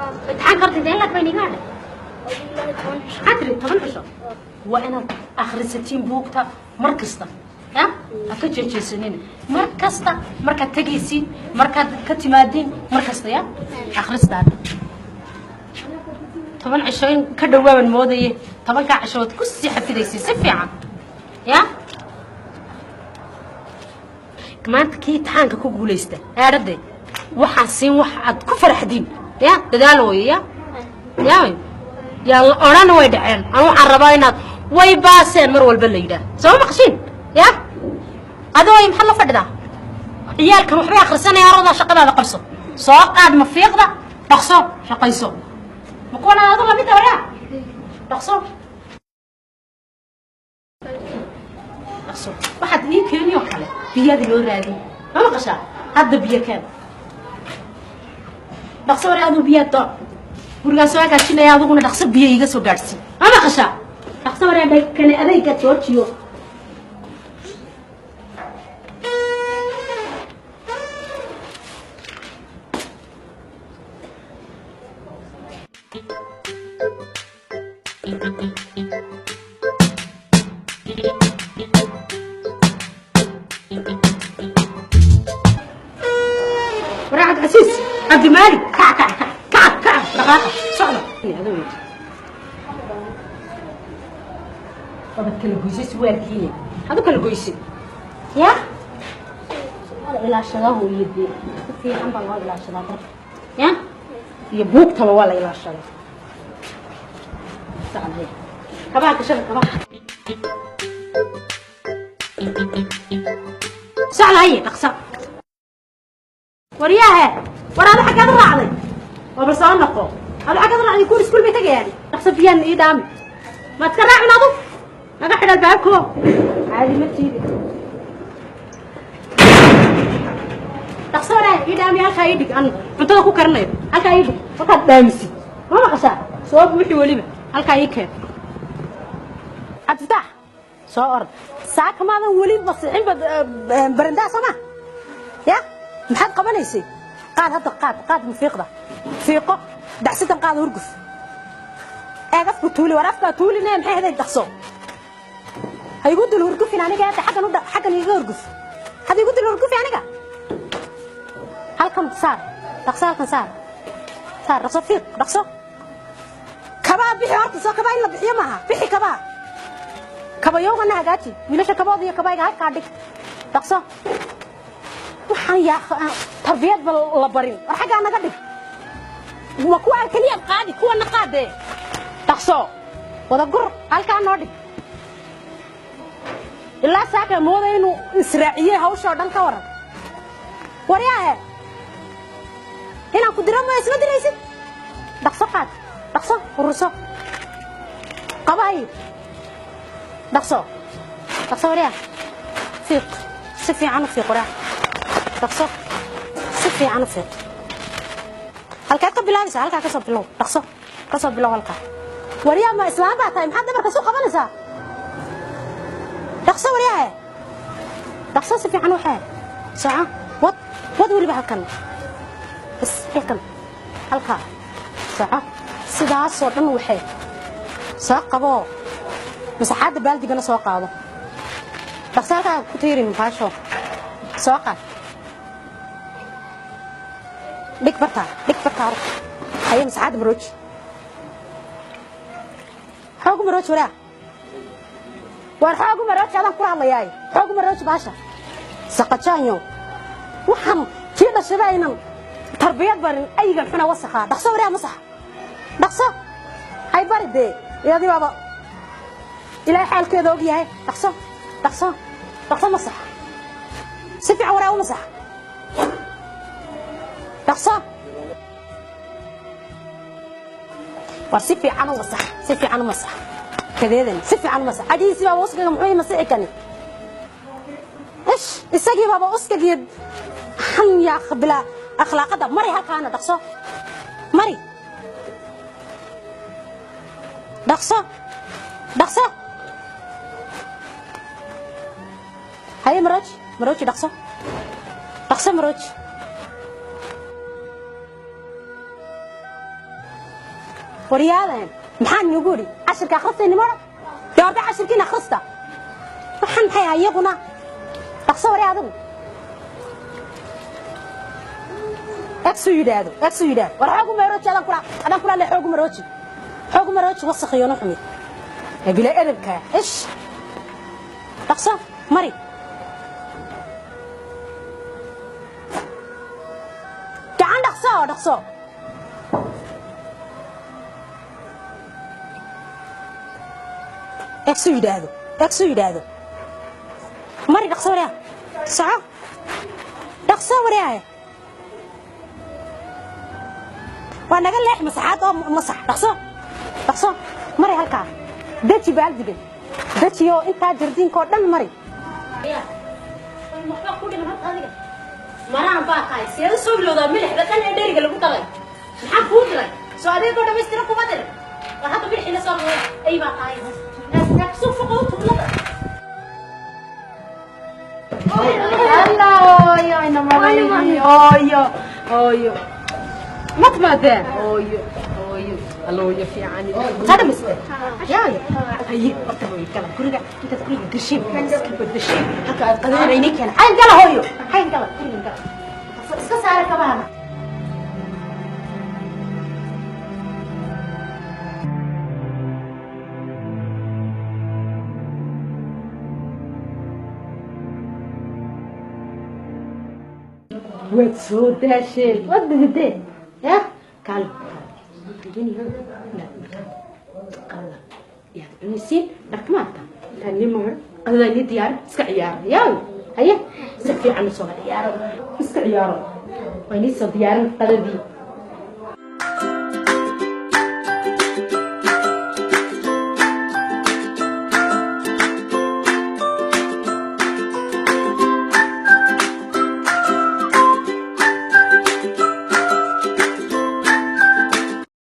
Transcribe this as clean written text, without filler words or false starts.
Imtixaanka horta intee laag bay niga hadhay? Maxaa tiri? 10 cisho. Waa inaad akhrisatiin buugta mar kasta, ya ha ka jeejeesanina. Mar kasta markaad tegaysiin, markaad ka timaadiin, mar kasta ya akhristaada. 10 cisho in ka dhowaaban moodaye, 10-kaa cisho waad ku sii xafidaysiin si fiican. Ya maanta kii imtixaanka ku guulaysta aadhade waxaan siin wax aad ku faraxdiin. Ya dadaal wooye. Ya ya yaa la odhana way dhaceen. Anu waxaan rabaa inaad way baaseen mar walba la yidhaah. Soo maqshiin? Ya adoo maxaad la fadhidaa? Ciyaalkan waxbay akhrisanaya. Arodaa shaqadaada qabso, soo qaad mafiiqda, dhaqso, shaqayso. Ma kuwan adu lamid ah? Dhaqso, dhaqso. Waxaad ii keeni oo kale biyaada loo raadin. Ma maqashaa? Hadda biyo keen, dhaqso. War aduu biyaa doon, gurigaan soo hagaajinaya, adiguna dhaqso biyo iiga soo gaadhsii. Ma maqashaa? Dhaqso. War kane adayga joojiyo. War Cabdicasiis, Cabdimaalik, kac, kac, kac, kac, kac, dhaqaaqa, socda. Waabad kala goysay suwaalkiina, maxaad u kala goysay? Ya waa la ilaashadaa hooyadee, si fiican baa loo ilaashadaa dharka ya iyo buugtaba waa la ilaashadaa. Socda, kabaha gashada, kabaha. Socda, haye, dhaqso. Waryaahe, war adu xaggaad u raacday? Waaba soo noqo. Adu xaggaad u raacday? Kuur iskuul bay tagayaan. Dhaqso, biyaan ii dhaami. Maad ka raacin? Adu naga xidh albaabko, caadi ma tiidi. Dhaqso waraa, ii dhaami. Halkaa ii dhig, aan cuntada ku karinayo. Halkaa ii dhig markaad dhaamisid. Ma maqashaa? Soo buuxi weliba, halkaa ii keen. Cabdifatax, soo ord. Saaka maadan weli masixinba barandaa, soo ma? Ya maxaad qabanaysay? Qaad hadda, qaad, qaad mafiiqda, fiiqo dacsidan, qaad, hurguf. Eeg, afku tuuli. War afkaa tuuline, maxay haday? Dhaqso, ha igu dul hurgufin aniga hadda. Xaggan u xaggan iga hurguf. Had igu dul hurgufi aniga. Halkan saar, dhaqso, halkan saar, saar, dhaqso, fiiq, dhaqso. Kabaa bixi horta. Soo kabaa in la bixiyo maaha. Bixi kabaa, kabayowgana hagaaji. Wiilasha kabooda iyo kabayga halkaa dhig, dhaqso. Waxaan yaa tarbiyad ba la barin. War xaggaa naga dhig. Ma kuwaan keliyaad qaadi? Kuwana qaadee, dhaqso, wada gur, halkaa noo dhig. Ilaa saaka mooda inuu israaciyey hawsha oo dhan. Ka waran waryaahe, inaan ku diro ma isma diraysid? Dhaqso, qaad, dhaqso, ururso, qabahay, dhaqso, dhaqso. Waryaa, fiiq, si fiican u fiiq. Waryaa, dhaqso, si fiican u fiiq. Halkaad ka bilaabaysaa? Halkaa ka soo bilow, dhaqso, ka soo bilow halkaa. Waryaa, ma islaam baa tahay? Maxaad dhabarka soo qabanaysaa? Dhaqso waryaahe, dhaqso, si fiican u xee. Soco, wad, wad weliba halkan bas, halkan, halkaa soco. Sidaasoo dhan waxee soo qaboo, masaxaadda baaldigana soo qaado, dhaqso. Halkaa ku tiirin baasho, soo qaad, dhig bartaa, dhig bartaa. Haye, masaxaadda marooji, xoogu marooji. Waraa, waar xoogu marooji, adaan kula hadlayaay. Xoogu marooji baasha. Saqajaanyo, waxaan kii dhashaba aynan tarbiyad barin, aygan xuna wasakhaa. Dhaqso waraa, masax, dhaqso. Hay bari dee, iyadii baaba ilaahay xaalkeeda og yahay. Dhaqso, dhaqso, dhaqso, masax si fiican. Waraa, u masax, dhaqso. War si fiican u masax, si fiican u masax kadeedan, si fiican u masax. Cagihiisii baaba uskaga, muxuu ii masixi kani? Ish, isagii baaba uskagiyo xan yaa bilaa akhlaaqada. Mari halkaana, dhaqso, mari, dhaqso, dhaqso. Haye, marooji, marooji, dhaqso, dhaqso, marooji. Waryaadan, maxaan nagu idhi? Cashirka akhristayni mara dee, orda cashirkiina akhrista. Waxaan maxay ahaa iyaguna? Dhaqso waree adigu. Egsuu yidhaahdo, egsuu yidhaahdo. War xoogu marooji adan kula, adan kula le, xoogu marooji, xoogu marooji. Wasakhiyoona xumi ee bila edebka. Ish, dhaqso mari gacan, dhaqso, dhaqso. Egsuu yidhaahdo, egsuu yidhaahdo. Mari dhaqso waryaa, soco dhaqso waryaa. Waa naga leex masaxaad oo masax. Dhaqso, dhaqso, mari halkaa. Deji baaldigan, dejiyo intaa jardiinka oo dhan mari. Maraan baa tahay, seed u soo bilowdaa milixda dhan ee dheriga lagu daray? Maxaan kuu diray? Soo adeegoo dhammaystira kuma dirin. War hadda milixii la soo qooya ay baa tahay. Soo foqow tuulada. Hooyo, inamadaydi, hooyo, hooyo, ma timaadeen? Hooyo, hooyo, halooyo fiican. Taa dhamaystay yaaya. Haye, horta hooyo, gala guriga. Intaad guriga gashiin, iska badashiin halka aad qadinayni keena. Xayn gala hooyo, xayn gala, guriga gala, iska saara kabahana. Waad soo daasheen, waad didideen ya. Kaalo qalada yaad cunaysiin dharka maanta intaan nima qadadaa nii diyaarin. Iska ciyaaro yaa. Haye, si fiican usoo ciyaaro, iska ciyaaro. Waa inii soo diyaarin qadadii.